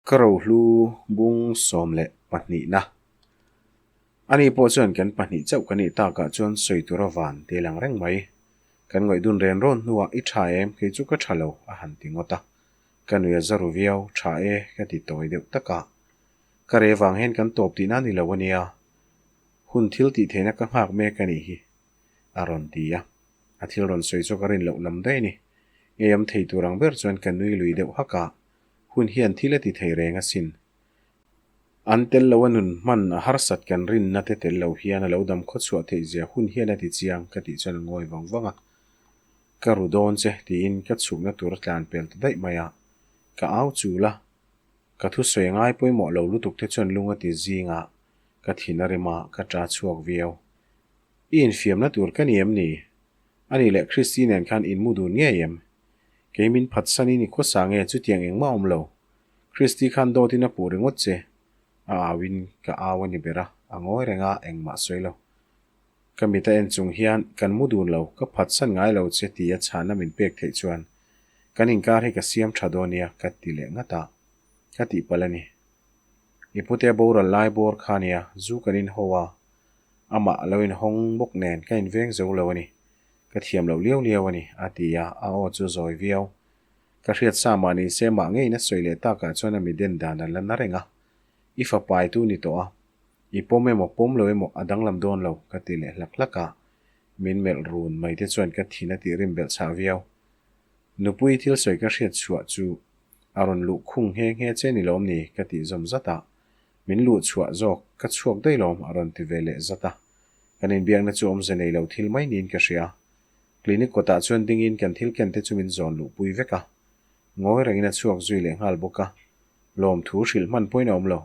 Ka rohlu bung 12 na. Ani pawh chuan kan pahnih chauh kan nih takah chuan sawi tur a van ti lang reng mai. Kan ngawih dun ren rawn hnuah i tha em, kei chu ka tha lo a han ti ngawt a. Ka nui a za ru viau, tha e ka ti tawi deuh tak a. Ka re vang hian kan tawp tihna a ni lo a nia. Hun thil tih theihna ka nghak mek a nih hi a rawn ti a. A thil rawn sawi chu ka rin loh lam daih a ni. Ngeiam thei tur ang ber chuan ka nui lui deuh hak a. Hun hian thil a ti thei reng asin. An tel lo a nun hman a harsat kan rinna te tel lo hian a lo dam khaw chhuah theih zia hun hian a ti chiang ka tih chuan a ngawi vang vang a. Ka ru dawn che tiin ka chhukna tur a tlan pel ta daih mai a. Ka au chul a. Ka thusawi a ngai pawimawh lo lutuk te chuan lung a ti zing a, ka thin a rem a, ka ta chhuak viau. I infiamna tur ka ni em ni? Ani leh Christy nen khan in mu dun ngei em? Kei min phatsanin i khawsa nge chutiang engmah awm lo? Christy khan dawtin a puh ringawt che. A auin ka au a ni ber a, a ngawi reng a, engmah sawi lo. Ka mit a en chung hian kan mu dun lo, ka phatsan ngai lo che tia chhana min pek theih chuan kan inkar hi ka siam tha dawn nia ka ti leh ngat a, ka tihpalh a ni. I pute boral lai bawr kha nia, zu kan inho a, amah a lo inhawng bawk nen ka inveng zo lo a ni. Ka thiam loh liau liau a ni, a ti a, a aw chu zawi viau. Ka hriat sa mah ni se mah ngeiin a sawi leh takah chuan a mi den dan a la na reng a. I fapai tu ni tawh a, i pawm emaw pawm lo emaw a danglam dawn lo, ka ti leh hlak hlak a. Min melh run mai te chuan ka thin a tih rim belh chhah viau. Nupui thil sawi ka hriat chhuah chu a rawn luh khung nghe nghe che ni lawm ni, ka tih zawm zat a. Min luh chhuah zawk, ka chhuak daih lawm, a rawn ti ve leh zat a. Kan inbiakna chu awmze nei lo thil mai niin ka hria. Clinic kawtah chuan dingin kan thil ken te chu min zawn luhpui vek a. Ngawi rengin a chhuak zui leh nghal bawk a. Lawmthu hrilh hman pawhin a awm lo.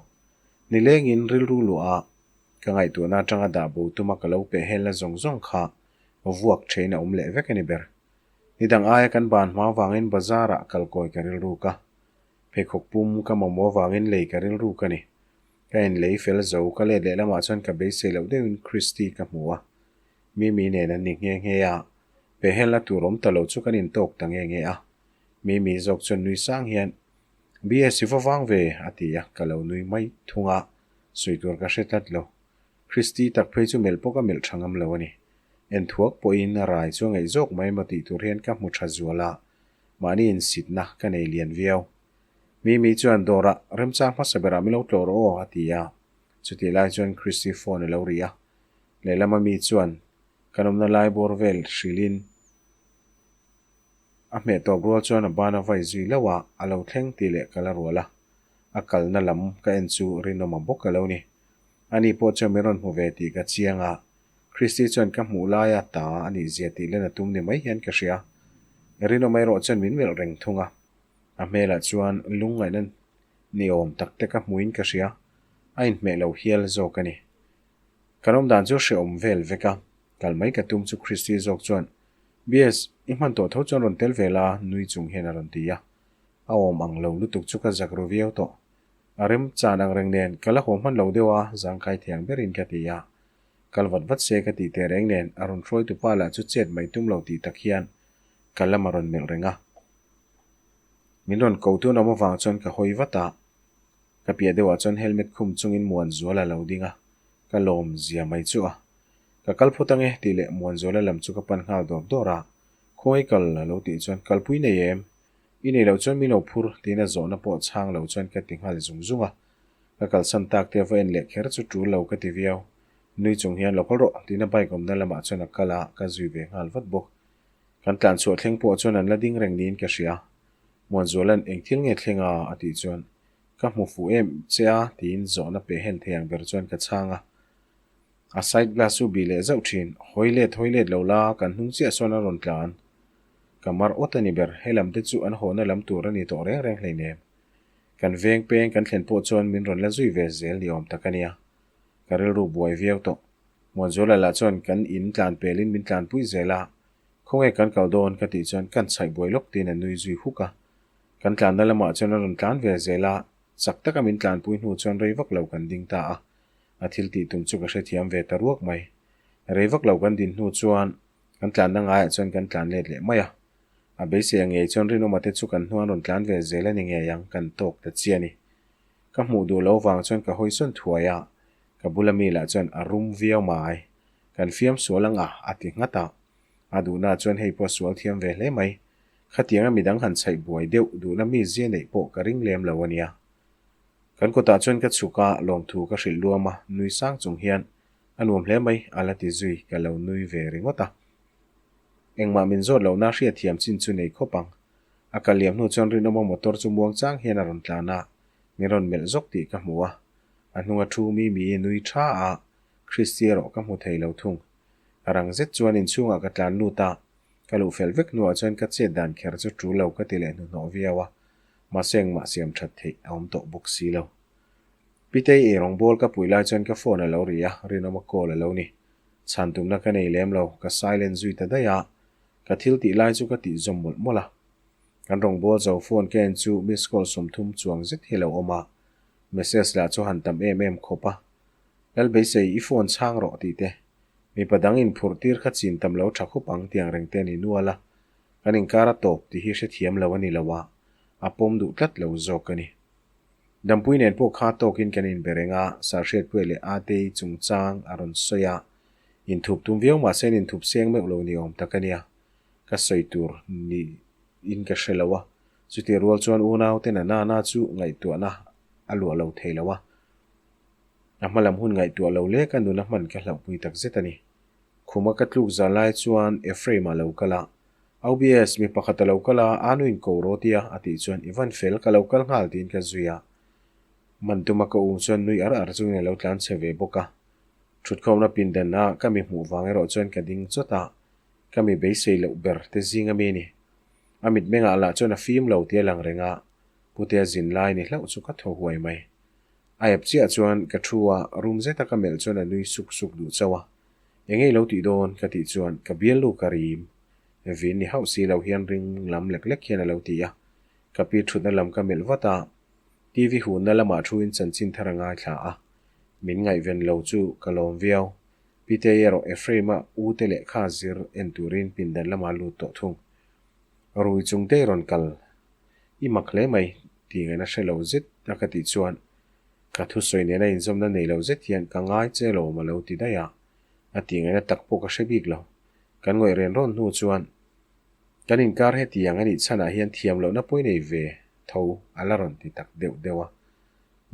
Nilengin rilru luah ka ngaihtuahna atanga dah bo tuma ka lo peh helna zawng zawng kha vuak thein a awm leh vek a ni ber. Nidang aia kan ban hma vangin bazar ah kalkawi ka rilruk a. Pheikhawk pum ka mamawh avangin lei ka rilruk a ni. Ka inlei fel zo ka let leh lamah chuan ka beisei loh deuhin Christy ka hmu a. Mimi nen an ni nghe nghe a, pehhelna tur awm ta lo chu kan intawk ta nghe nghe a. Mimi zawk chuan nui sang hian, BS i va vang ve, a ti a, ka lo nui mai thung a, sawi tur ka hre tlat lo. Christy tak phei chu melh pawh ka melh tha ngam lo a ni. En thuak pawhin a rai chu a ngaih zawk mai emaw tih tur hian ka hmu tha zual a, mahni insitna ka nei lian viau. Mimi chuan dawrah remchang hmasa berah min lo tlawh rawh aw, a ti a. Chutih lai chuan Christy phone a lo ri a. Lehlama mi chuan kan awmna lai bawr vel hrilhin a hmeh tawp rual chuan a ban a vai zui loh a, a lo thleng tih leh ka la rual a. A kalna lam ka en chu rinawm a bawk a lo ni. Ani pawh chuan min rawn hmu ve tih ka chiang a, Christy chuan ka hmuh laia ta a nih zia tih len a tum ni mai hian ka hria. Rinawm erawh chuan min melh reng thung a. A hmelah chuan lungngaihna ni awm tak te ka hmuin ka hria, a inhmeh lo hial zawk a ni. Kan awm dan chu hrehawm vel vek a, kal mai ka tum chu Christy zawk chuan, BS, i hman tawh tho chuan rawn tel ve la, nui chung hian a rawn ti a. A awm ang lo lutuk chu ka zak ru viau tawh. A rem chan ang reng nen ka la haw hman lo deuh a, zangkai thiang berin ka ti a. Kal vat vat se ka tih teh reng nen a rawn hruaitu pa lah chu chet mai tum lo tih tak hian ka lam a rawn melh reng a. Min rawn ko tun awm avang chuan ka hawi vat a, ka piah deuhah chuan helmet khum chungin Muanzuala lo ding a, ka lawm zia mai chu a. Ka kal phawt ange tih leh Muanzuala lam chu ka pan nghal dawr dawr a, Khawngaih kal a lo tih chuan kalpui nei em? I nei loh chuan min lo phur tiin a zawhna pawh chhang lo chuan ka ti nghal zung zung a. Ka kalsan tak te va en leh kher chu tul lo ka ti viau. Nui chung hian lo kal rawh tiin a bike awmna lamah chuan a kal a, ka zui ve nghal vat bawk. Kan tlan chhuah thleng pawh chuan an la ding reng niin ka hria. Muanzuala'n eng thil nge thleng a? a tih chuan ka hmu fuh em che a tiin zawhna pe hen thei ang ber chuan ka chhang a. A side glass chu bih leh zauh thin. Hawi let hawi let lo la, kan hnung chiah sawn a rawn tlan. Ka mar awt a ni ber, he lam te chu an hawhna lam tur a ni tawh reng reng hleinem. Kan veng peng kan thlen pawh chuan min rawn la zui ve zel ni awm tak a nia. Ka rilru buai viau tawh. Muanzuala lah chuan kan in tlan pelin min tlanpui zel a, khawnge kan kal dawn ka tih chuan kan chhaih buai lawk tiin a nui zui huk a. Kan tlanna lamah chuan a rawn tlan ve zel a, chak taka min tlanpui hnu chuan rei vak lo kan ding ta a. A thil tih tum chu ka hrethiam ve ta ruak mai. Rei vak lo kan din hnu chuan kan tlanna ngaiah chuan kan tlan let leh mai a. A beisei a ngei chuan rinawma te chu kan hnuan rawn tlan ve zel a ni ngei ang kan tawk ta chiah a ni. Ka hmuh duh lo vang chuan ka hawi sawn thuai a, ka bula mi lah chuan a rum viau mai. Kan fiam sual ang a, a ti nghat a. A duhna chuan hei pawh sual thiam ve hle mai. Khatianga midang han chhaih buai deuh duhna mi zia neih pawh ka ring lem lo a nia. Kan kutah chuan ka chhuk a, lawmthu ka hrilh luam a, nui sang chung hian a nuam hle mai a la ti zui ka lo nui ve ringawt a. Engmah min zawt lohna hriatthiam chin chu nei khawp ang. A kal liam hnu chuan Rinawma motor chu muang chang hian a rawn tlan a, min rawn melh zawk tih ka hmu a. A hnunga thu mi mi nui tha a, Christy erawh ka hmu thei lo thung. Ka rang zet chuan inchhungah ka tlan lut a, ka luh fel vek hnuah chuan ka chet dan kher chu tul lo ka ti leh hnuhnawh viau a, mahse engmah siam that theih a awm tawh bawk si lo. Pitei ei rawngbawl ka puih lai chuan ka phone a lo ri a, Rinawma call a lo ni. Chhan tumna ka nei lem lo, ka silent zui ta daih a, ka thil tih lai chu ka tih zawm mawlh mawlh a. Kan rawngbawl zo phone ka en chu miss call 30 chuang zet hi a lo awm a, message lah chu han tam em em khawp a. Lal beisei i phone chhang rawh tih te, mipa dang inphurh tir kha chin tam lo tha khup ang tiang reng te a ni nual a, kan inkar a tawp tih hi hrethiam lo a ni lo a, a pawm duh tlat lo zawk a ni. Dampui nen pawh kha tawkin kan inbe reng a, Sarhriatpuia leh Atei chungchang a rawn sawi a, inthup tum viau mah se an inthup seng meuh lo ni awm tak a nia. Ka sawi tur niin ka hre lo a, chutih rual chuan unau ten a nana chu ngaihtuahna a luah lo thei lo a, a hma lam hun ngaihtuah lo lek a nuna hman ka hlauhpui tak zet a ni. Khuma ka tluk zan lai chuan Ephraim-a lo kal a, OBS, mi pakhat a lo kal a, Anu in ko rawh tia a tih chuan i van fel, ka lo kal nghal tiin ka zui a. Man tuma ka um chuan nui ar ar chungin a lo tlan chhe ve bawk a. Thutkhawmna pindan a ka mi hmuh vang erawh chuan ka ding chawt a, ka mi beisei loh ber te zing a mi ni. A mitmengah lah chuan a fim lo tia lang reng a, Putea zin lai ni hlauh chu ka thaw huai mai. A ep chiah chuan ka thu a, rum zeta ka melh chuan a nui suk suk duh chauh a. Eng ei lo tih dawn ka tih chuan ka bialnu ka rim. Vin ni hauh si lo hian ring lam lek lek hian a lo ti a. Ka pi thutna lam ka melh vat a, TV hunna lamah thuin chanchin thar a ngaithla a. Min ngaihven lo chu ka lawm viau. Pitei erawh Ephraim-a u te lehkha zir en turin pindan lamah a lut tawh thung. Rui chung te i rawn kal. I mak hle mai tih ngaihna hre lo zet a ka tih chuan Ka thusawi nena inzawmna nei lo zet hian ka ngai che lawm a lo ti daih a, a tih ngaihna tak pawh ka hre bik lo. Kan ngawih ren rawn hnu chuan kan inkar hetiang a nih chhanah hian thiam lohna pawi nei ve tho a la rawn ti tak deuh deuh a.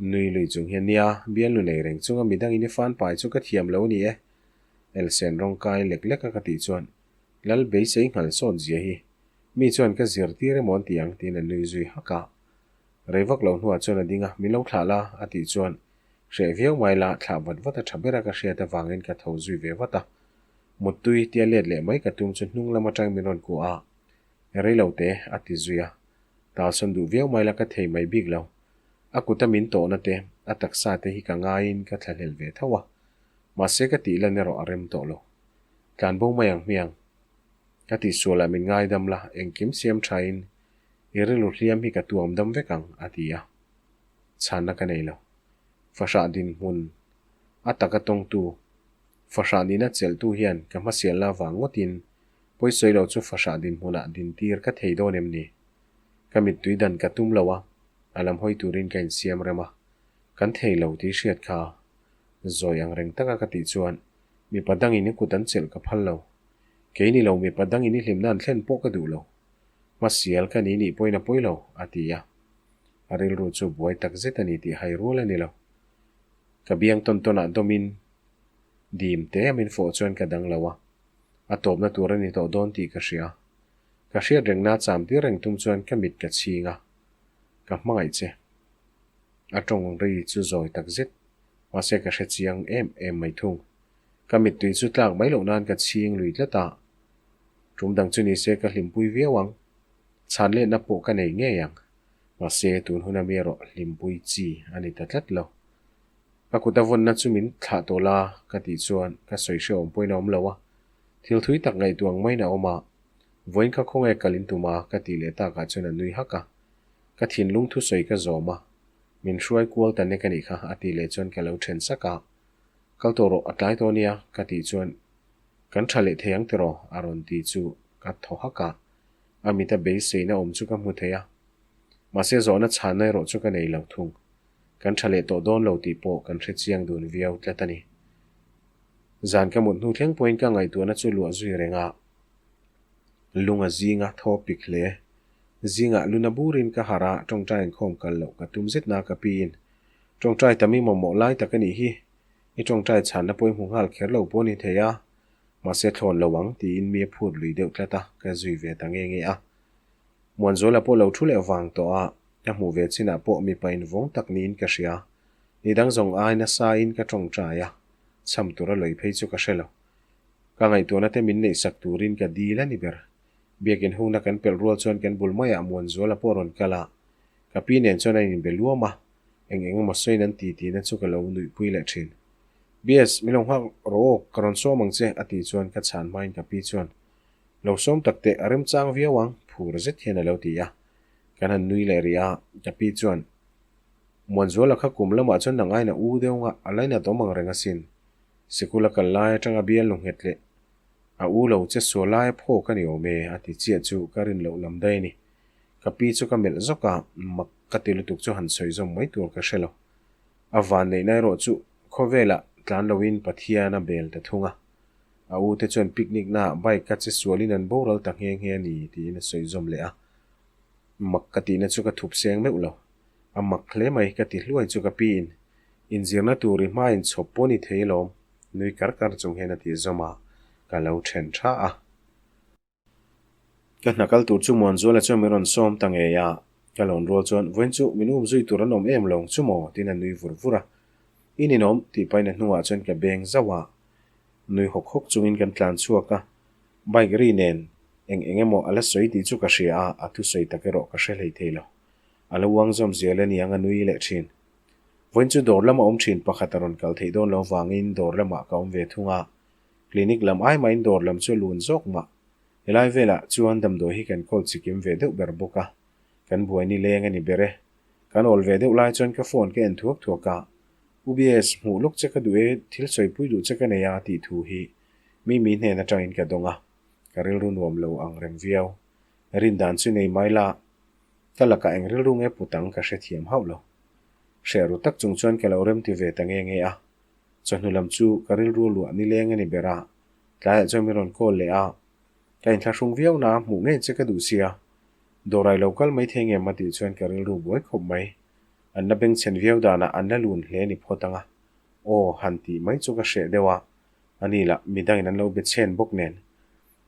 Nui lui chung hian nia, bialnu nei reng chunga midangin i fan pai chu ka thiam lo ni e. Elsen rawng kai lek lek a ka tih chuan Lal beisei nghal sawt zia hi mi chuan ka zirtir emaw an ti ang tiin a nui zui hak a. Rei vak lo hnuah chuan a ding a, min lo thlah la, a tih chuan hreh viau mai la, thlah vat vat a tha ber a ka hriat avangin ka tho zui ve vat a. Muttui tia let leh mai ka tum chu hnung lam atang min rawn kuah a, rei lo te, a ti zui a. Talsawn duh viau mai la ka thei mai bik lo. A kuta min tawhna te, a taksa te hi ka ngaiin ka thlahlel ve tho a. Mahse ka tih lan erawh a rem tawh lo. Tlanbo mai ang hmiang. Ka tihsualah min ngaidam la, engkim siam thain I rilru hliam hi ka tuam dam vek ang, a ti a. Chhanna ka nei lo. Fahrah dinhmun a taka tawngtu, fahrah nihna chelhtu hian ka hmasialna avang ngawtin pawisawi lo chu fahrah dinhmunah dintir ka thei dawn em ni? Ka mittui dan ka tum lo a, a lam hawi turin ka insiam rem a. Kan thei lo tih hriat kha zawi ang reng taka ka tih chuan mipa dangin i kut an chelh ka phal lo. Kei ni lo mipa dangin i hlimna an thlen pawh ka duh lo. Hmasial ka ni nih pawhin a pawi lo, a ti a. A rilru chu buai tak zet a ni tih hai rual a ni lo. Ka biang tawn tawnah dawmin dim te a min fawh chuan ka dang lo a, a tawpna tur a ni tawh dawn tih ka hria. Ka hriat rengna cham tir reng tum chuan ka mit ka chhing a, ka hmangaih che. A tawng ri chu zawi tak zet, mahse ka hre chiang em em mai thung. Ka mittui chu tlak mai loh nan ka chhing lui tlat a, Tum dang chu nise ka hlimpui viau ang. Chhan letna pawh ka nei ngei ang. Mahse, tun huna mi erawh hlimpui chi a ni ta tlat lo. Ka kut a vawnna chu min thlah tawh la ka tih chuan ka sawi hrehawm pawhin a awm lo a. Thil thui tak ngaihtuah ang maiin a awm a. Vawiin kha khawnge kal in tum a ka tih leh takah chuan a nui hak a. Ka thinlung thusawi ka zawm a. Min hruai kual ta nek a nih kha a tih leh chuan ka lo then sak a. Kal tawh rawh a tlai tawh nia ka tih chuan Kan tha leh thei ang tiraw? a rawn ti chu ka thaw hak a, a mita beiseina awm chu ka hmu thei a. Mahse zawhna chhanna erawh chu ka nei lo thung. Kan tha leh tawh dawn lo tih pawh kan hre chiang dun viau tlat a ni. Zan ka mut hnu thleng pawhin ka ngaihtuahna chu luah zui reng a. Lung a zing a, thaw pik hle. Zingah luna burin ka harh a, tawngtai inkhawm kal loh ka tum zet na ka piin. Tawngtai tam i mamawh lai tak a nih hi. I tawngtai chhanna pawh i hmu nghal kher lo pawh a ni thei a, mahse thlawn lo ang tiin mi a phut lui deuh tlat a, ka zui ve ta nge nge a. Muanzuala pawh lo thu leh vang tawh a, ka hmuh ve chinah pawh mipa invawng tak niin ka hria. Ni dang zawng ai nasa in ka tawngtai a, cham tura lawi phei chu ka hre lo. Ka ngaihtuahna te min neihsak turin ka dil a ni ber. Biakin hungna kan pelh rual chuan kan bul maiah Muanzuala pawh rawn kal a, ka pi nen chuan a inbe luam a, eng eng emaw sawiin an ti tihna chu ka lo nuihpui leh thin. BS, min lo nghak rawh aw, ka rawn sawm ang che, a tih chuan ka chhan hmain ka pi chuan, Lo sawm tak teh, a remchang viau ang, phur zet hian a lo ti a. Kan han nui leh rih a, ka pi chuan, Muanzuala kha kum lamah chuan nang aina u deuh nga, a lainat awm ang reng asin. Sikul a kal lai atanga bial lu nghet leh a u lo che sual lai a phawk a ni awm e, a ti chiah chu ka rin loh lam daih a ni. Ka pi chu ka melh zawk a, mak ka ti lutuk chu han sawi zawm mai tur ka hre lo. A van neihna erawh chu khawvelah tlan loin Pathian a bel ta thung a. A u te chuan picnic naah bike ka che sualin an boral ta nghe nghe a ni tiin a sawi zawm leh a. Mak ka tihna chu ka thup seng meuh lo. A mak hle mai ka ti hluai chu ka piin inzirna tur i hma inchhawp pawh ni thei alawm nui kar kar chung hian a tih zawm a, ka lo then tha a. Ka hna kal tur chu Muanzuala chuan min rawn sawm ta ngei a, ka lawn rual chuan vawiin chu min um zui tur an awm em lo chu maw tiin a nui vur vur a. I ninawm tih pahin a hnungah chuan ka beng zauh a, nui hawk hawk chungin kan tlan chhuak a, bike ri nen eng eng emaw a la sawi tih chu ka hria a, a thusawi tak erawh ka hre hlei thei lo. A lo uang zawm zel a niang a nui leh thin. Vawiin chu dawr lama awm thin pakhat a rawn kal theih dawn lo vangin dawr lamah ka awm ve thung a, clinic lam ai mahin dawr lam chu lun zawk mah. Helai velah chuan damdawi hi kan kawl chikim ve deuh ber bawk a, kan buai ni leng a ni ber e. Kan awl ve deuh lai chuan ka phone ka en thuak thuak a, UBS, hmuh lawk che ka duh e, thil sawipui duh che ka nei a tih thu hi mi mi hnen atangin ka dawng a, ka rilru nuam lo ang reng viau. Rindan chu nei mai la, Ka lakah eng rilru nge put ang ka hrethiam hauh lo. Hreh ru tak chung chuan ka lo remti ve ta nge nge a. Chawhnu lam chu ka rilru luah nileng a ni ber a, tlaiah chuan min rawn call leh a. Ka inthlahrung viau na hmuh ngei che ka duh sia. Dawrai lo kal mai thei ngem a tih chuan ka rilru buai khawp mai. An la bengchhen viau danah an la lun hle ni phawt ang a. Aw, han tih mai chu ka hreh deuh a. Ani lah midangin an lo be chhen bawk nen.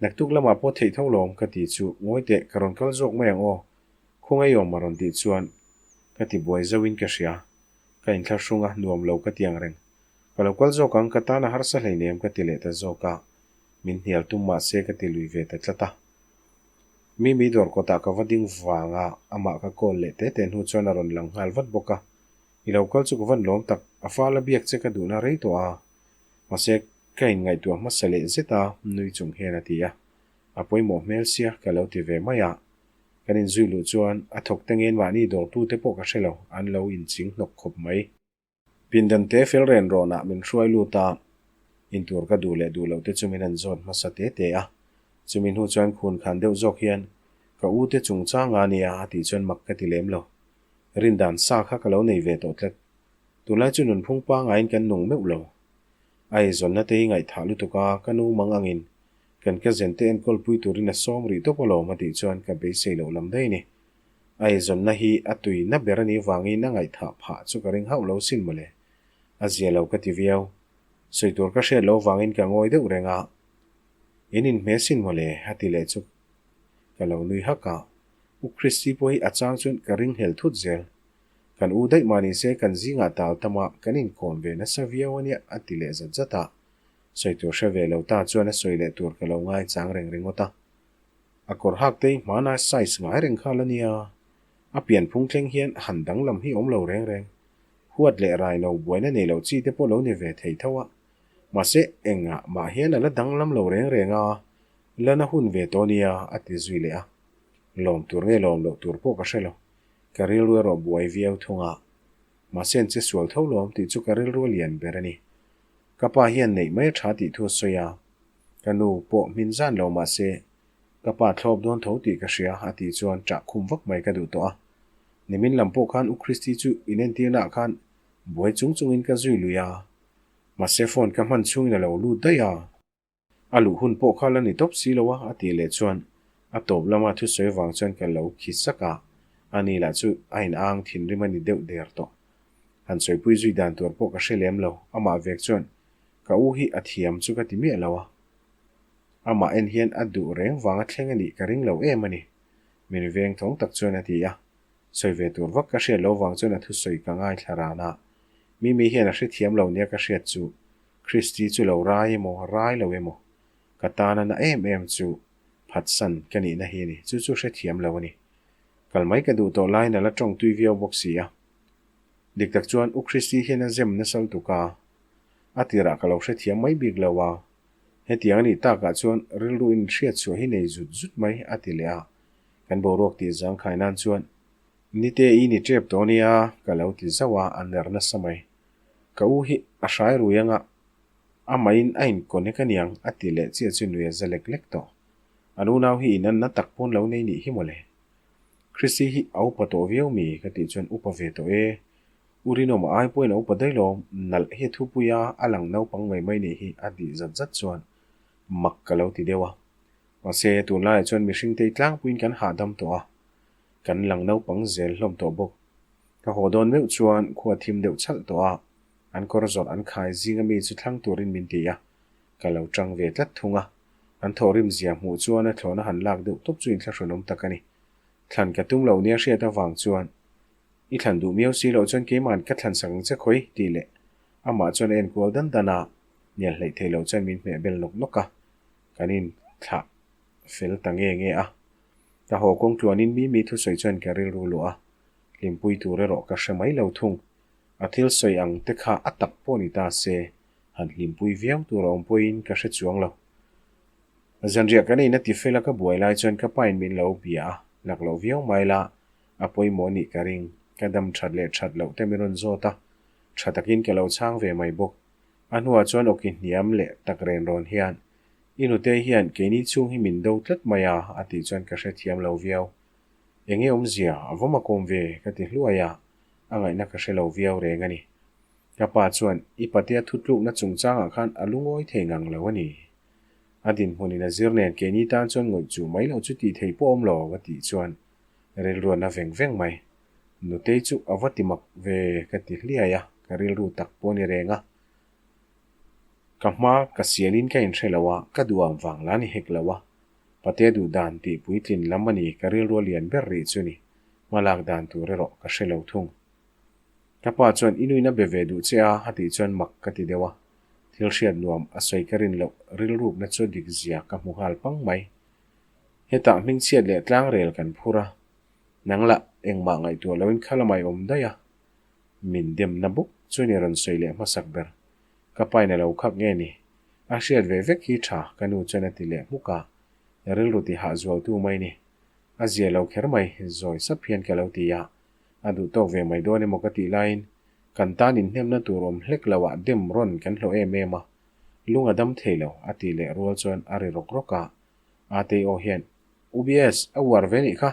Naktuk lamah pawh theih tho lawm ka ti chu ngawi teh ka rawn kal zawk mai ang aw, khawngaih awm a rawn tih chuan ka ti buai zauhin ka hria. Ka inthlahrung a, nuam lo ka ti ang reng. Ka lo kal zawk ang, ka tan a harsa hleinem ka ti leh ta zawk a, min hnial tum mah se ka ti lui ve ta tlat a. Mimi dawr kawtah ka va ding vang a, amah ka call leh te te hnu chuan a rawn lang nghal vat bawk a, I lo kal chu ka van lawm tak, a fal a biak che ka duhna rei tawh a, Mahse, ka inngaihtuah hmasa leh zet a, nui chung hian a ti a. A pawimawh hmel sia ka lo ti ve mai a. Kan inzui luh chuan a thawk te ngen mahni dawrtute pawh ka hre lo, an lo inching hnawk khawp mai. Pindan te fel ren rawnah min hruai lut a, intur ka duh leh duh loh te chu min han zawt hmasa te te a. Chumi hnu chuan khun khan deuh zawk hian ka u te chungchanga nia a tih chuan mak ka ti lem lo. Rindan sa kha ka lo nei ve tawh tlat. Tunlai chu nunphung pangaiin kan nung meuh lo. A eizawnna te hi ngaihthah lutuk a, ka nu mang angin kan ka zen te enkawl pui turin a sawm rih tawp alawm a tih chuan ka beisei loh lam daih a ni. A eizawnna hi a tui na ber a nih vangin a ngaihthah phah chu ka ring hauh lo sin mawle. A zia lo ka ti viau. Sawi tur ka hriat loh vangin ka ngawi deuh reng a. In inhme sin mawle a ti leh chu ka lo nui hak a. U Christy pawh hi a chang chuan ka ringhel thut zel. Kan u daih mah ni se kan zingah tal tam a, kan inkawm ve nasa viau a nia a ti leh zat zat a. Sawi tur hre ve lo ta chuan a sawi leh tur ka lo ngai chang reng ringawt a. A kawr hak te hi hmana size ngai reng kha la nia. A pianphung thleng hian han danglam hi awm lo reng reng. Huat leh rai lo buaina nei lo chi te pawh lo ni ve thei tho a. Mahse engah mah hian a la danglam lo reng reng a, la na hun ve tawh nia a ti zui leh a. Lawm tur nge lawm loh tur pawh ka hre lo. Ka rilru erawh buai viau thung a, mahse an che sual tho lawm tih chu ka rilru a lian ber a ni. Ka pa hian neih mai a tha tih thu a sawi a, ka nu pawh hmin zan lo mahse ka pa thlawp dawn tho tih ka hria a tih chuan ṭah khum vak mai ka duh tawh a. Nimin lam pawh khan U Christy chu inentirnaah khan buai chung chungin ka zui lui a, mahse phone ka hman chhungin a lo lut daih a. A luh hun pawh kha la ni tawp si lo a, a tih leh chuan a tawp lama thusawi vang chuan ka lo khi sak a, ani lah chu a in ang thinrim a ni deuh der tawh. Han sawipui zui dan tur pawh ka hre lem lo, amah vek chuan ka u hi a thiam chu ka ti miah lo a. Amah en hian a duh reng vanga thleng a nih ka ring lo em a ni, min veng thawng tak chuan a ti a. Sawi ve tur vak ka hriat lo vang chuan a thusawi ka ngaithla ran a, Mimi hian a hrethiam lo nia ka hriat chu Christy chu lo rai emaw, rai lo emaw, ka tana na em em chu phatsan ka nihna hi a ni, chu chu hrethiam lo a ni. Kal mai ka duh tawh laiin a la tawng tui viau bawk si a. Dik tak chuan U Christy hian a zem nasal tuk a, a tirah ka lo hrethiam mai bik lo a, hetiang a nih takah chuan rilru in hriatchhuah hi nei zut zut mai a ti leh a, kan boruak tih zangkhai nan chuan Nite i ni tep tawh nia ka lo ti zauh a, a ner nasa mai. Ka u hi a hrai rui anga amahin a inkonek aniang a ti leh chiah chu nui a za lek lek tawh. An unau hi inanna tak pawn lo nei nih hi mawle. Chrissy hi a upa tawh viau mi ka tih chuan upa ve tawh e. U Rinawma ai pawhin a upa daih lawm, nalh hi a thupui a, a lang naupang mai mai nih hi a tih zat zat chuan mak ka lo ti deuh a. Mahse tunlaiah chuan mihring tei tlangpuiin kan hahdam tawh a, kan lang naupang zel hlawm tawh bawk. Ka haw dawn meuh chuan khua thim deuh chhalh tawh a, an kawr zawrh an khai zinga mi chu thlang turin min ti a, ka lo tang ve tlat thung a. An thawhrim zia hmuh chuan a thlawhna han lak deuh tawp chu inthlahrunawm tak a ni. Thlan ka tum loh nia hriat avang chuan, I thlan duh miau si loh chuan keima'n ka thlan sak ang che khawi? tih leh amah chuan a enkual dan dan a, hnial hleih theih loh chuan min hmeh bel nawk nawk a, kan inthlah fel ta nge nge a. Ka haw kawng tluanin mi mi thusawi chuan ka rilru luah a, hlimpui tur erawh ka hre mai lo thung. A thil sawi ang te kha a tak pawh ni ta se, han hlimpui viau tur a awm pawhin ka hre chuang lo. Zanriah kan eina ti fela ka buai lai chuan ka pain min lo bia a, lak loh viau mai la, a pawimawh nih ka ring. Ka dam that leh that loh te min rawn zawt a, tha takin ka lo chhang ve mai bawk. A hnuah chuan awki hniam leh tak ren rawn hian, I nute hian keini chhung hi min do tlat mai a, a tih chuan ka hrethiam lo viau. Enge awmzia, a va makawm ve, ka ti hluai a, a ngaihna ka hre lo viau reng a ni. Ka pa chuan, I patea thutlukna chungchangah khan a lungawi thei ngang lo a ni. A dinhmunin a zir nen keini tan chuan ngawih chu mai loh chu tih theih pawh awm lo, a tih chuan rilru a na veng veng mai. Nutei chu a va ti mak ve, ka ti hliai a, ka rilru tak pawh a ni reng a. Ka hma ka sialin ka inhre lo a, ka duham vang la ni hek lo a. Patea duh dan tih puitlin lam a ni ka rilru a lian ber rih chu ni. Hmalak dan tur erawh ka hre lo thung. Ka pa chuan i nuin a be ve duh che a a tih chuan mak ka ti deuh a. Thil hriat nuam a sawi ka rin loh rilrukna chu dik zia ka hmu nghal pang mai. Hetah hmingchhiat leh tlangrel kan phur a. Nang lah engmah ngaihtuah loin kha lamah i awm daih a. Min demna bawk chuan i rawn sawi leh hmasak ber. Ka pain a lo khak nge ni? A hriat ve vek hi tha, ka nu chuan a ti leh hmuk a, rilru ti hah zualtu mai ni. A zia lo kher mai, zawi sap hian ka lo ti a, a duh tawk ve mai dawn emaw ka tih laiin kan tan inhnemna tur awm hlek lo ah dem rawn kan hlawh em em a, lung a dam thei lo, a tih leh rual chuan a ri rawk rawk a, Atei aw hian, UBS, a uar ve nih kha,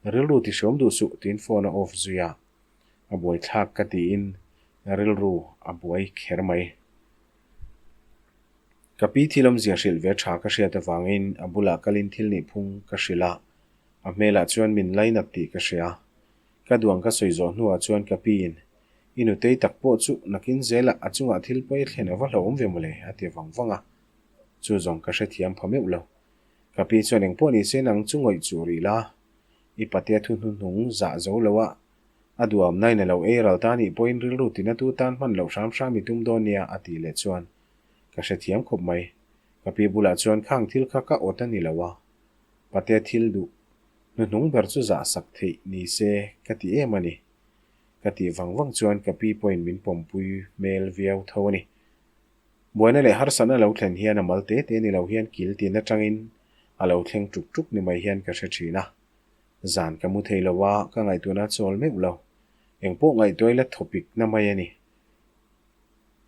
rilru ti hriawm duh suh, tiin phone a off zui a. A buai thlak ka tiin rilru a buai kher mai. Ka pi thil awmzia hrilh ve tha ka hriat avangin a bulah kalin thil nih phung ka hrilh a, a hmelah chuan min lainat tih ka hria. Ka duang ka sawi zawh hnuah chuan ka piin, I nutei tak pawh chu nakin zelah a chungah thil pawi a thlen a va hlauhawm ve mawle, a ti vang vang a. Chu zawng ka hrethiam pha meuh lo. Ka pi chuan engpawh ni se nang chu ngawih chuh rih la, i patea thu hnuhnung zah zo lo a, A duamnain a lo ei ral ta nih pawhin rilru tinatu tan hman loh hram hram i tum dawn nia a tih leh chuan ka hrethiam khawp mai. Ka pi bulah chuan khang thil kha ka awt a ni lo a, patea thil duh hnuhnung ber chu zah sak theih ni se ka ti em a ni. Ka tih vang vang chuan ka pi pawhin min pawmpui hmel viau tho a ni. Buaina leh harsatna lo thlen hian a mal te te ni lo hian kil tin atangin a lo thleng tuk tuk ni mai hian ka hre thin a. Zan ka mu thei lo a, ka ngaihtuahna a chawl meuh lo. Eng pawh ngaihtuah ila thawpik na mai a ni.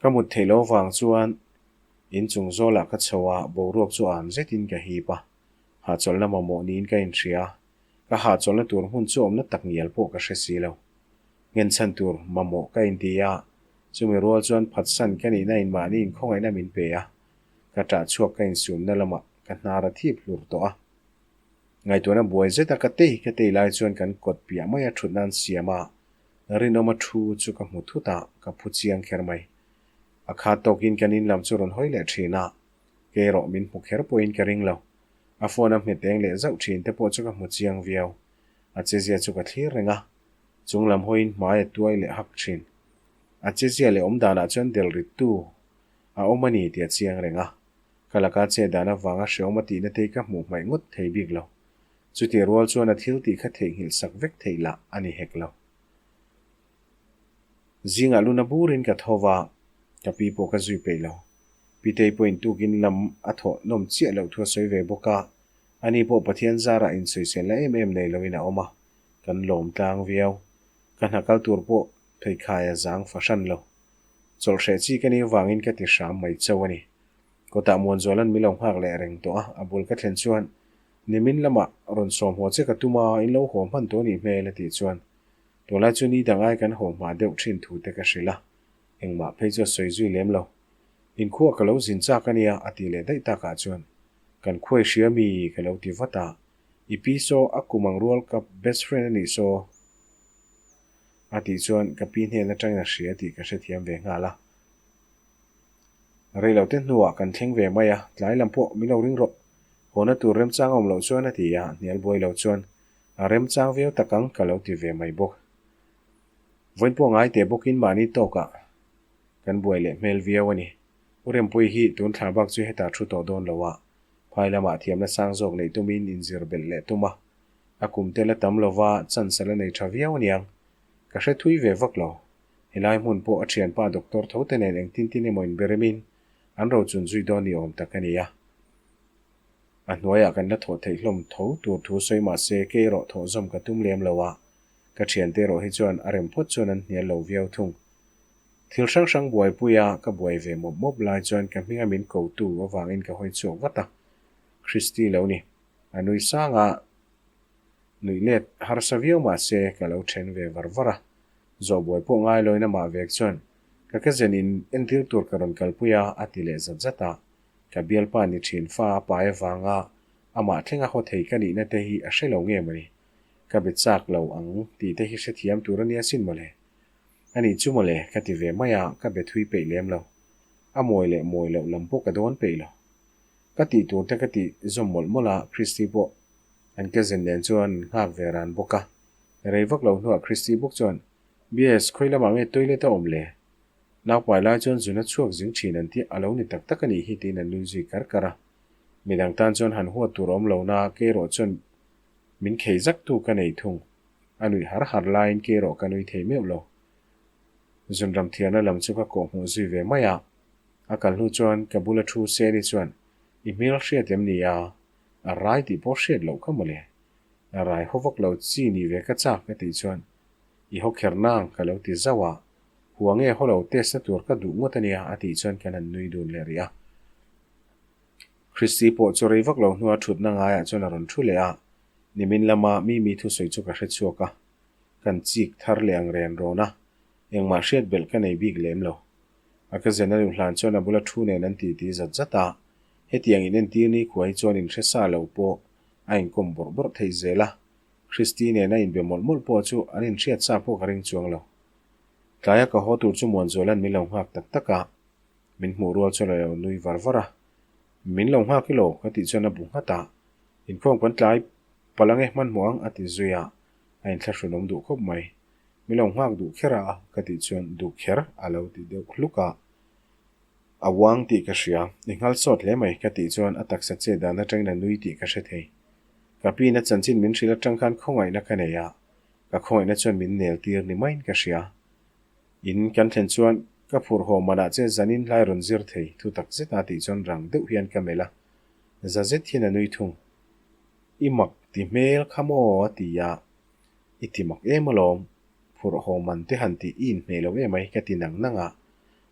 Ka mut theih loh avang chuan inchung zawlah ka chho a, boruak chu am zetin ka hip a. Hahchawlhna mamawh niin ka inhria. Ka hahchawlhna tur hmun chu awmna tak ngial pawh ka hre si lo. Ngenchhan tur mamawh ka inti a, chumi rual chuan phatsan ka nihna in mahni inkhawngaihna min pe a, ka ṭah chhuak ka insumna lamah ka hnar a thip hlur tawh a. Ngaihtuahna buai zeta ka tei ka tei lai chuan kan kawt piah maia ṭhutna an siam a, rinawma thu chu ka hmu thut a, ka phu chiang kher mai. A khat tawkin kan in lam chu rawn hawi leh ṭhin a, kei erawh min hmu kher pawhin ka ring lo. A phone a hmet eng leh zauh ṭhin te pawh chu ka hmu chiang viau. A chezia chu ka thlir reng a, chung lam hawiin hmai a tuai leh hak ṭhin. A chezia leh awm danah chuan del rittu a awm a ni tih a chiang reng a. Ka laka che dan avanga hreawm a tihna te hi ka hmuh hmaih ngawt thei bik lo. Chutih rual chuan a thil tih kha theihnghilh sak vek theih lah a ni hek lo. Zingah luna burin ka tho va, ka pi pawh ka zui peih lo. Pitei pawhin tukin lam a thawh nawm chiah loh thu a sawi ve bawk a, ani pawh Pathian zarah insawiselna em em nei loin a awm a, kan lawm tlang viau. Ka hna kal tur pawh pheikhai a zang fahran lo. Chawlhhreh chi ka nih avangin ka ti hram mai chauh a ni. Kawtah Muanzuala'n min lo nghak leh reng tawh a, a bul ka thlen chuan, Nimin lamah rawn sawm haw che ka tum a, in lo haw hman tawh anih hmel a tih chuan, Tunlai chu ni dang ai kan haw hma deuh thin thu te ka hrilh a, engmah phei chu a sawi zui lem lo. Inkhuah ka lo zin chak a nia a tih leh daih takah chuan, Kan khuai hria mi ka lo ti vat a, I pi saw a kum ang rual ka best friend a nih saw a tih chuan ka pi hnen atangin a hria tih ka hrethiam ve nghal a. Rei lo te hnuah kan thleng ve mai a, tlai lam pawh min lo ring rawh. Hawna tur remchang a awm loh chuan a ti a, hnial buai lo chuan a remchang viau tak ang ka lo ti ve mai bawk. Vawiin pawh ngai teh bawkin mahni tawkah kan buai leh hmel viau a ni. U Rempuii hi tun thla bak chu hetah thu tawh dawn lo a, phai lamah thiamna sang zawk neih tumin inzir belh leh tum a. A kum te la tam lova chance a la nei tha viau aniang. Ka hre thui ve vak lo. Helai hmun pawh a thianpa doctor tho te nen engtin tin emaw inberemin an rochun zui dawn ni awm tak a ni a. A hnuaiah kan la thawh theih hlawm tho tur thu sawi mah se kei erawh thawh zawm ka tum lem lo a, ka thiante erawh hi chuan a rem phawt chuan an hnial lo viau thung. Thil hrang hrang buaipuia ka buai ve mawp mawp lai chuan ka hminga min ko tu avangin ka hawi chhuak vat a, Christy lo ni. A nui sang a, nuih let harsa viau mah se ka lo then ve var var a. Zawhbuai pawh ngai loin amah vek chuan, Ka cousin in entir tur ka rawn kalpui a, a ti leh zat zat a. Ka bialpa ni thin fa a pai avanga amah thlenga haw thei ka nihna te hi a hre lo nge mawni? Ka be chak lo ang tih te hi hrethiam tur a nia sin mawle. A nih chu mawle ka ti ve mai a, ka be thui peih lem lo. A mawi leh mawi loh lam pawh ka dawn peih lo. Ka tih tur te ka tih zawm mawlh mawlh a, Christy pawh an cousin nen chuan an nghak ve ran bawk a. Rei vak lo hnuah Christy bawk chuan, BS, khawi lamah nge toilet a awm le? Naupai lai chuan zuna chhuak zing thin an tih a lo ni tak tak a nih hi tiin an nui zui kar kar a. Midang tan chuan han huat tur a awm lo na, kei erawh chuan min khei zak tu ka nei thung. A nuih har har laiin kei erawh ka nui thei meuh lo. Zunram thiarna lam chu ka kawhhmuh zui ve mai a. A kal hnu chuan ka bula thu Seni chuan, I hmel hriat em ni a? A rai tih pawh hriat loh kha mawle. A rai haw vak lo chi ni ve ka chak ka tih chuan, I haw kher nang ka lo ti zauh a. Hua nge haw lo test na tur ka duh ngawt a nia a tih chuan kan han nui dun leh rih a. Christy pawh chu rei vak lo hnua thutna ngaiah chuan a rawn thu leh a, nimin lama Mimi thusawi chu ka hre chhuak a, kan chik thar leh ang ren rawn a, engmah hriat belh ka nei bik lem lo. A ka zen a luh hlan chuan a bula thu nen an titi zat zat a, hetiang in entir ni khua hi chuan inhre sa lo pawh a inkawm bawrh bawrh thei zel a, Christy nena inbe mawlh mawlh pawh chu an inhriat sa pawh ka ring chuang lo. Tlaia ka haw tur chu Muanzuala'n min lo nghak tak tak a, min hmuh rual chuan a lo nui var var a. Min lo nghak ilo ka tih chuan a bu nghat a, Inkhawm kan tlai palh ange hmanhmawh ang a ti zui a, a inthlahrunawm duh khawp mai. Min lo nghak duh kher a ka tih chuan duh kher a lo ti deuh hluk a. A uang tih ka hria, i nghal sawt hle mai ka tih chuan a taksa chet dan atangin a nui tih ka hre thei. Ka pin a chanchin min hrilh atang khan khawngaihna ka nei a, Ka khawngaihna chuan min nel tir ni maiin ka hria. In kan thlen chuan ka phurh haw manah che zanin hlai rawn zir thei thu tak zet a tih chuan rang deuh hian ka melh a, za zet hian a nui thung. I mak ti hmel kha maw a ti a, I ti mak em alawm, phurh haw man te han tih i inhmeh lo emai ka ti nang nang a,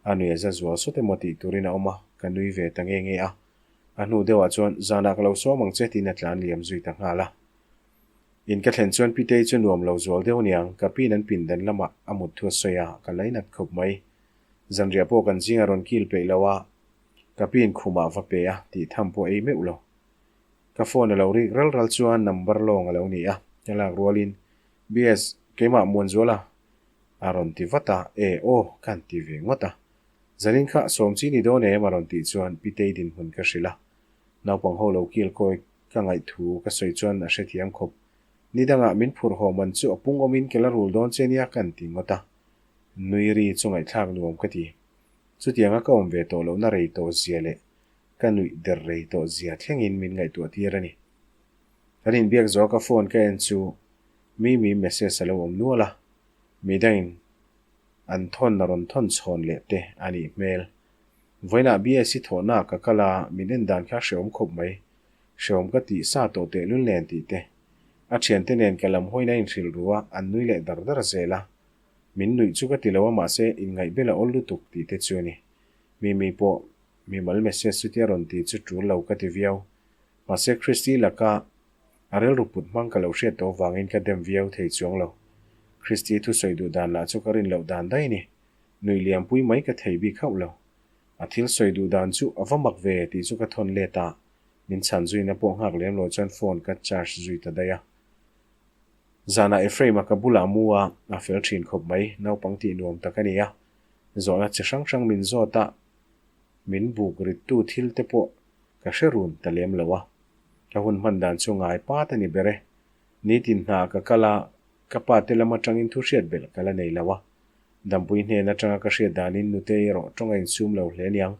a nui a za zual sawt emaw tih turin a awm a, ka nui ve ta nge nge a. A hnu deuhah chuan zanah ka lo sawm ang che tiin a tlan liam zui ta nghal a. In ka thlen chuan Pitei chu nuam lo zual deuh aniang, ka piin an pindan lamah a mut thu a sawi a, ka lainat khawp mai. Zanriah pawh kan zingah rawn kil peih lo a, ka piin khumah va pe a, tih tham pawh ei meuh lo. Ka phone a lo rik ral ral chuan number lawng a lo ni a, ka lak rualin, BS, keimah Muanzuala a rawn ti vat a, e aw, ka han ti ve ngawt a. Zanin kha sawm chi ni dawn em a rawn tih chuan Pitei dinhmun ka hrilh a, naupang ho lo kil kawi ka ngaihthu ka sawi chuan a hrethiam khawp. Ni dangah min phurh haw man chu a pung awmin ke la rul dawn che nia ka han ti ngawt a. Nui ri chu ngaihthlak nuam ka ti. Chutianga ka awm ve tawh lohna rei tawh zia leh ka nuih der rei tawh zia thlengin min ngaihtuah tir a ni. Kan inbiak zawh ka phone ka en chu mi mi message a lo awm nual a, midangin an thawn a rawn thawn chhawn leh te a nih hmel. Vawiinah BSc thawhna ka kal a, min en dan kha hrehawm khawp mai. Hrehawm ka tih sa tawh tehlul nen tih te. A thiante nen ka lam hawiin a inhrilh ru a, an nui leh dar dar zel a. Min nuih chu ka ti lo a mahse inngaihbel a awl lutuk tih te chu a ni. Mimi pawh mimal message chutia rawn ti chu tul lo ka ti viau. Mahse Christy laka a rilru put hmang ka lo hriat tawh vangin ka dem viau thei chuang lo. Christy thusawi duh dan lah chu ka rin loh dan daih a ni. Nuih liampui mai ka thei bik hauh lo. A thil sawi duh dan chu a va mak ve tih chu ka thawn let a, min chhan zuina pawh nghak lem lo chuan phone ka charge zui ta daih a. Zanah Ephraim-a ka bulah mu a, a fel thin khawp mai, naupang tih nuam tak a ni a. Zawhna chi hrang hrang min zawt a, min buk rittu thil te pawh ka hre run ta lem lo a. Ka hun hman dan chu ngai pat a ni ber e. Nitin hna ka kal a, ka pa te lam atangin thu hriat belh ka la nei lo a. Dampui hnen atanga ka hriat danin nutei erawh tawng a insum lo hle niang.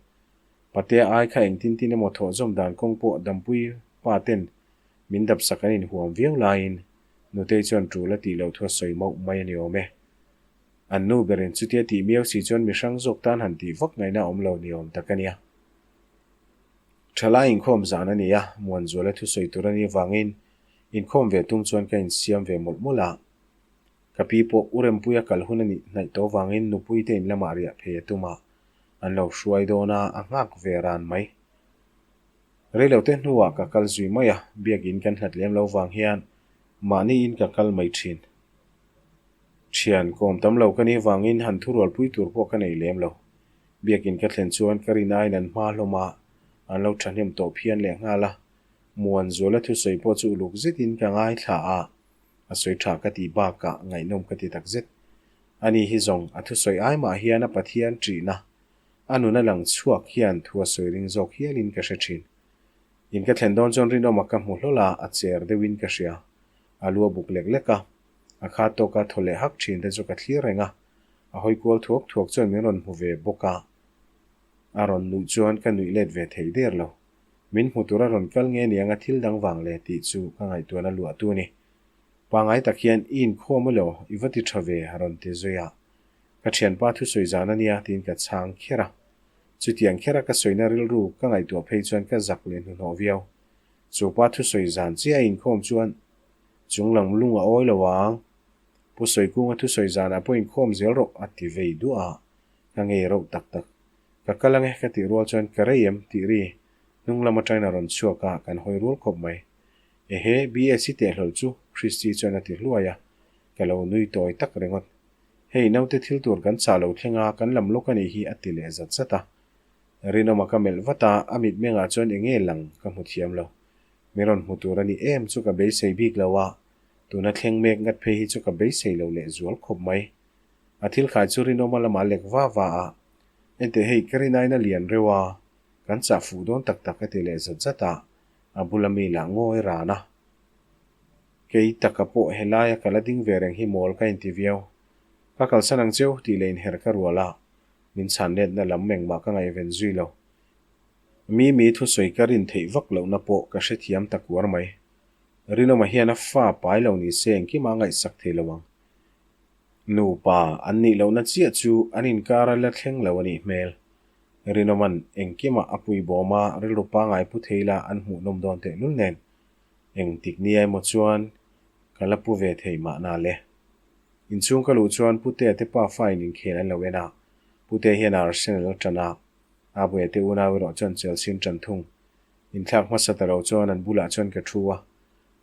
Patea ai kha engtin tin emaw thawh zawm dan kawng pawh Dampui pa ten min dapsak an inhuam viau laiin nutei chuan tul a tih loh thu a sawi mauh mai a ni awm e. An nu berin chutia tih miau si chuan mi hrang zawk tan han tih vak ngaihna awm lo ni awm tak a nia. Thalai inkhawm zan a ni a, Muanzuala thusawi tur a nih avangin inkhawm ve tum chuan ka insiam ve mawlh mawlh a. Ka pi pawh u Rempuia kal hun a nih hnaih tawh vangin nupui te in lamah riah phei a tum a, an lo hruai dawn a, a nghak ve ran mai. Reilote hnuah ka kal zui mai a, biakin kan hlat lem lo vang hian mahniin ka kal mai thin. Thian kawm tam lo ka nih vangin han thurualpui tur pawh ka nei lem lo. Biakin ka thlen chuan ka rin aiin an hma hlawm a, an lo thahnem tawh phian leh nghal a. Muanzuala thusawi pawh chu uluk zetin ka ngaithla a, A sawi tha ka tih bakah ngaihnawm ka ti takzet. Ani hi zawng a thusawi ai mah hian a Pathian ṭihna, a nun a lang chhuak hian thu a sawi ring zawk hialin ka hre ṭhin. In ka thlen dawn chuan rinawma ka hmu hlawl a, a cher deuhin ka hria. A lu a buk lek lek a, a kha tawka thaw leh hak ṭhin te chu ka thlir reng a. A hawi kual thuak thuak chuan min rawn hmu ve bawk a, a rawn nuih chuan ka nuih let ve thei der lo. Min hmu tur a rawn kal nge niang a thil dang vang le tih chu ka ngaihtuahna luah tu a ni. Pangai tak hian i inkhawm elaw i va ti tha ve a rawn ti zui a. Ka thianpa thusawi zan a nia tiin ka chhang kher a. Chutiang kher a ka sawina rilru ka ngaihtuah phei chuan ka zak leh hnuhnawh viau. Chu pa thusawi zan chiah a inkhawm chuan chunglam lung a awi lo ang. Pu Sawikunga thusawi zanah pawh inkhawm zel rawh a ti vei duah a. Ka ngei rauh tak tak. Ka kal ange ka tih rual chuan ka rei em tih ri hnung lam atangin a rawn chhuak a, kan hawi rual khawp mai. Ehe, BSc teh hlawl chu Christy chuan a ti hluai a, ka lo nui tawi tak ringawt. Hei naute thil tur kan chah lo thleng a, kan lam lawk a nih hi a ti leh zat zat a. Rinawma ka melh vat a, a mitmengah chuan enge lang ka hmu thiam lo. Mi rawn hmu tur a ni em chu ka beisei bik lo a, tuna thleng mek ngat phei hi chu ka beisei lo leh zual khawp mai. A thil khai chu Rinawma lamah lek va va a, Enteh hei ka rin aiin a lian reuh a, kan chah fuh dawn tak tak a ti leh zat zat a, a bula mi lah ngawi ran a. Kei taka pawh helaia ka la ding ve reng hi mawl ka inti viau. Ka kalsan ang cheu tih leh inherh ka rual a, min chhan letna lam engmah ka ngaihven zui lo. Mi mi thusawi ka rin theih vak lohna pawh ka hrethiam ta kuar mai. Rinawma hian a fa pai lo ni se engkimah a ngaihsak thei lo ang. Nupa an nih lohna chiah chu an inkar a la thleng lo a nih hmel. Rinawman engkimah a pui bawm a, rilru pangai pu thei la an hmuhnawm dawn tehlul nen. Engtik nia emaw chuan ka la pu ve thei mahna le. Inchhung ka luh chuan Putea te pafa in inkhel an lo en a, Putea hian Arsenal a tan a, Abuia te unau erawh chuan Chelsea an tan thung. Inthlak hmasa ta lo chuan an bulah chuan ka thu a.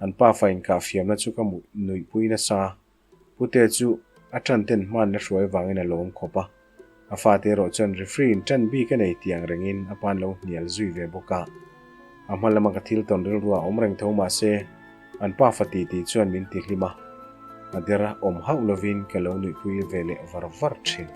An pafa inkah fiamna chu ka nuihpui nasa. Pute chu a ṭan ten hman la hruai vangin a lawm khawp a. A fate erawh chuan referee in ṭan bik a nei tih ang rengin a pa'n lo hnial zui ve bawk a. A hma lama ka thil tawn rilru a awm reng tho mah se, an pafa titi chuan min ti hlim a. A der awm hauh lovin ka lo nuihpui ve leh var var ṭhin.